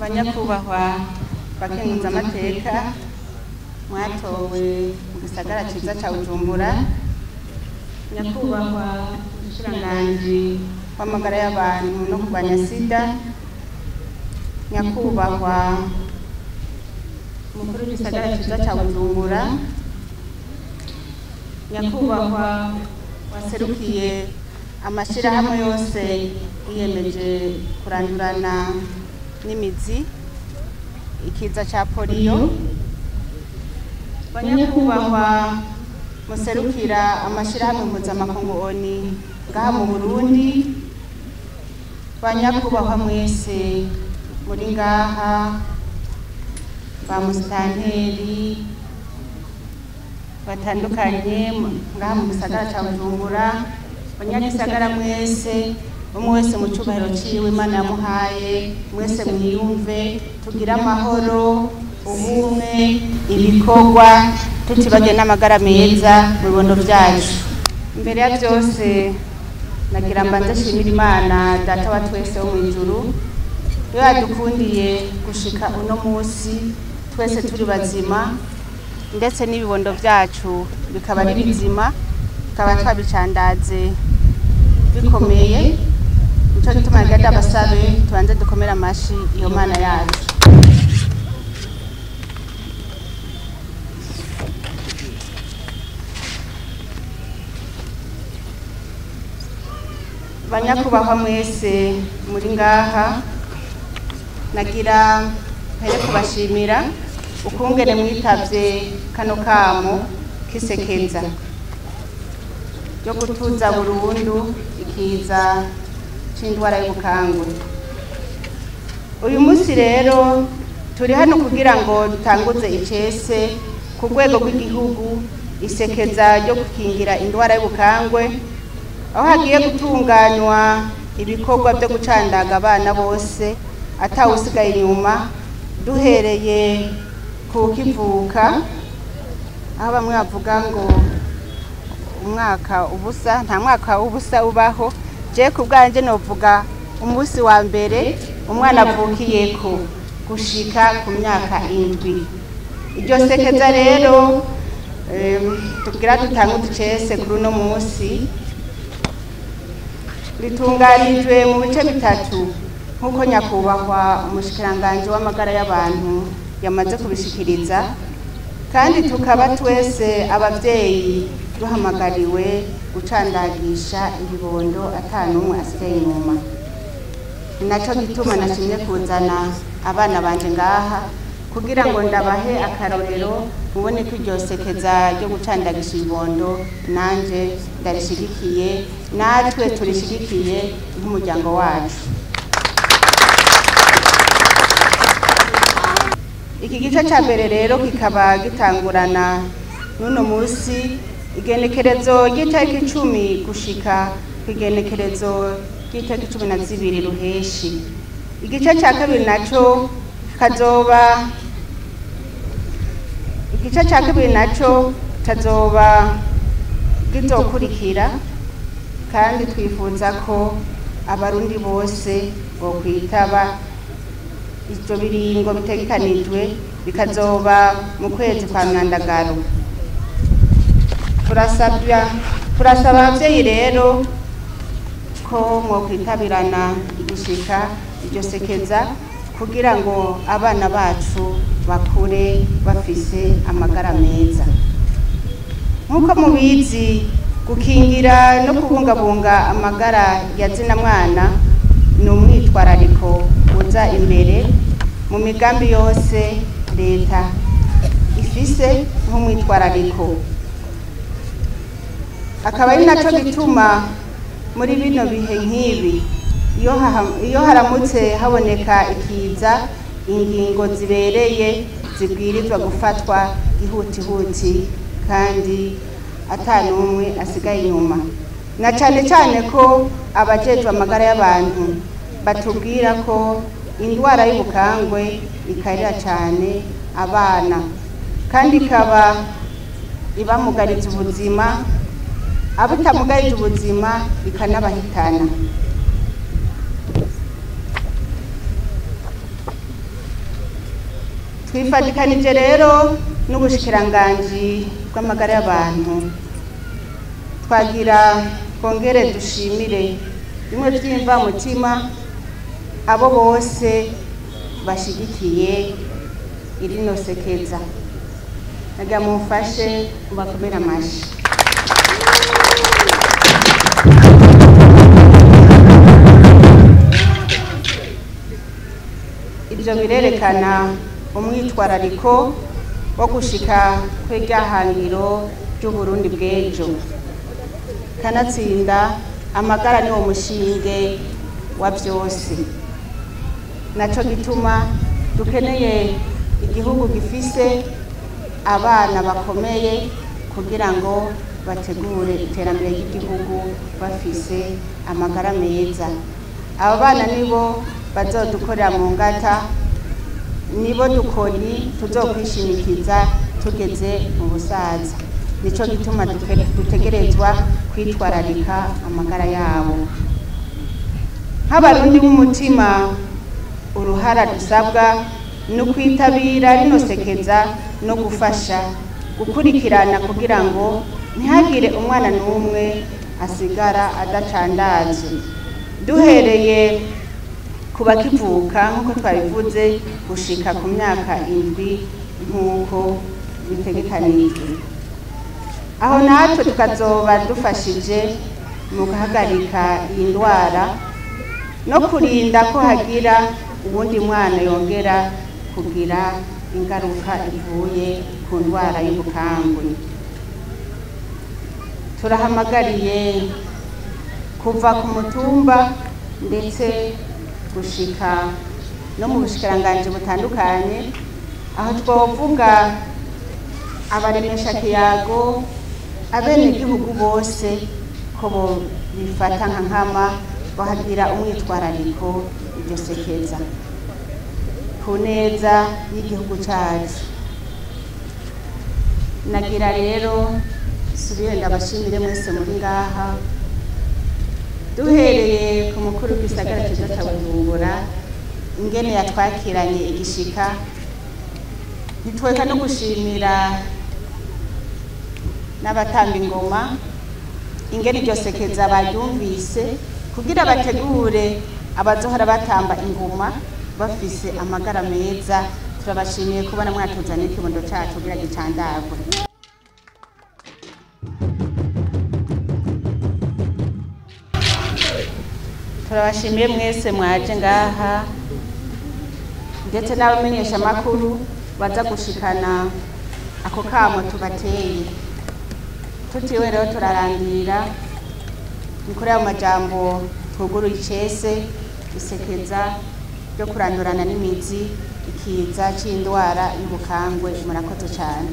Banyakubahwa bakenguza amateka mwatowe mu gisagara ciza ca Bujumbura, nyakubahwa umushikiranganji w'amagara y'abantu no kurwanya sida, nyakubahwa umukuru w'igisagara ciza ca Bujumbura, nyakubahwa waserukiye amashirahamwe yose yiyemeje kurandurana n'imizi ikiza ca polio, banyakubahwa muserukira amashirahamwe mpuzamakungu ONU ngaha mu Burundi, banyakubahwa mwese muri ngaha, ba musitanteri batandukanye ngaha mu gisagara ca Bujumbura, banyagisagara mwese, umwe wese mu cubahiro ciwe Imana yamuhaye, mwese mwiyumve, tugire amahoro, ubumwe, ibikorwa, tutibagiye n'amagara meza mu bibondo vyacu. Imbere ya vyose nagira mbanze nshimire Imana Data wa twese wo mw'ijuru, yo yadukundiye gushika uno musi twese turi bazima, ndetse n'ibibondo vyacu bikaba ari bizima, tukaba twabicandaze bikomeye. Nico gituma nagira ndabasabe tubanze dukomere amashi iyo Mana yacu. Banyakubahwa mwese muri ngaha, nagira mpere kubashimira ukungene mwitavye kano kamo k'isekeza ryo gutuza burundu ikiza c'indwara y'ubukangwe. Uyu munsi rero turi hano kugira ngo dutanguze icese ku rwego rw'igihugu isekeza ryo gukingira indwara y'ubukangwe, aho hagiye gutunganywa ibikorwa byo gucandaga abana bose atawusigaye inyuma, duhereye ku kivuka, aho bamwe bavuga ngo umwaka ubusa, nta mwaka ubusa ubaho. Je ku bwanje novuga umunsi wa mbere umwana avukiyeko gushika ku myaka 7. Iryo sekeza rero tugira dutanguze icese kuri uno munsi, ritunganijwe mu bice bitatu nk'uko nyakubahwa umushikiranganji w'amagara y'abantu yamaze kubishikiriza, kandi tukaba twese abavyeyi duhamagariwe gucandagisha ibibondo atanumwe asigaye inyuma. Naco gituma nashimye kuzana abana banje ngaha kugira ngo ndabahe akarorero, mubone ko iryo sekeza ryo gucandagisha ibibondo nanje ndarishigikiye, natwe turishigikiye nk'umuryango wacu. Iki gice ca mbere rero kikaba gitangurana n'uno musi igenekerezo ry'itariki 10 gushika kw'igenekerezo ry'itariki 12 ruheshi. Igice ca kabiri naco kazoba igice ca kabiri naco tazoba gizokurikira, kandi twifuza ko abarundi bose bokwitaba ivyo biringo bitegekanijwe bikazoba mu kwezi kwa Myandagaro. Turasaba abavyeyi rero ko mwokwitabirana igishika iryo sekeza kugira ngo abana bacu bakure bafise amagara meza. Nk'uko mubizi, gukingira no kubungabunga amagara ya zina mwana ni umwitwarariko uza imbere mu migambi yose leta ifise nk'umwitwarariko. Akaba ari naco gituma muri bino bihe nk'ibi iyo haramutse haboneka ikiza, ingingo zibereye zibwirizwa gufatwa ihutihuti kandi atanumwe asigaye inyuma, na cane cane ko abajejwe amagara y'abantu batubwira ko indwara y'ubukangwe ikarira cane abana, kandi ikaba ibamugariza ubuzima, abatamugarije ubuzima ikanabahitana. Twifatikanije rero n'ubushikiranganji bw'amagara y'abantu, twagira twongere dushimire bimwe by'imvamutima abo bose bashigikiye irino sekeza. Nagira mumfashe mubakomere amashi. Ibyo birerekana umwitwarariko wo gushika kw'irya ry'Uburundi bw'ejo. Kanatsinda amagara niwo mushinge wa byose, naco gituma dukeneye igihugu gifise abana bakomeye kugira ngo bategure iterambere ry'igihugu bafise amagara meza. Abo bana nibo bazodukorera mu ngata, nibo dukoni tuzokwishimikiza tugeze mu busaza. Nico gituma dutegerezwa kwitwararika amagara yabo. Nk'abarundi b'umutima, uruhara dusabwa no kwitabira rino sekeza no gufasha gukurikirana kugira ngo ntihagire umwana n'umwe asigara adacandazwe, duhereye ku bakivuka nk'uko twabivuze gushika ku myaka 7 nk'uko bitegekanijwe. Aho natwe tukazoba dufashije mu guhagarika iyi ndwara no kurinda ko hagira uwundi mwana yongera kugira ingaruka ivuye ku ndwara y'ubukangwe. Turahamagariye kuva ku mutumba ndetse gushika no mu bushikiranganji butandukanye, aho twovuga abaremeshakiyago, abenegihugu bose ko bifata nka nkama bahagira umwitwarariko iryo sekeza ku neza y'igihugu cacu. Nagira rero subire ndabashimire mwese muri ngaha, duhereye ku mukuru w'igisagara ciza ca Bujumbura ingene yatwakiranye igishika. Ntitweka no gushimira n'abatamba ingoma ingene iryo sekeza baryumvise kugira bategure abazohora batamba ingoma bafise amagara meza. Turabashimiye kubona mwatuzaniye ikibondo cacu kugira gicandagwe. Turabashimiye mwese mwaje ngaha, ndetse n'abamenyesha makuru baza gushikana ako kamo tubateye. Tutiwe rero turarandira ni kuri ayo majambo twuguruye icese isekeza ryo kurandurana n'imizi ikiza c'indwara y'ubukangwe. Murakoze cyane.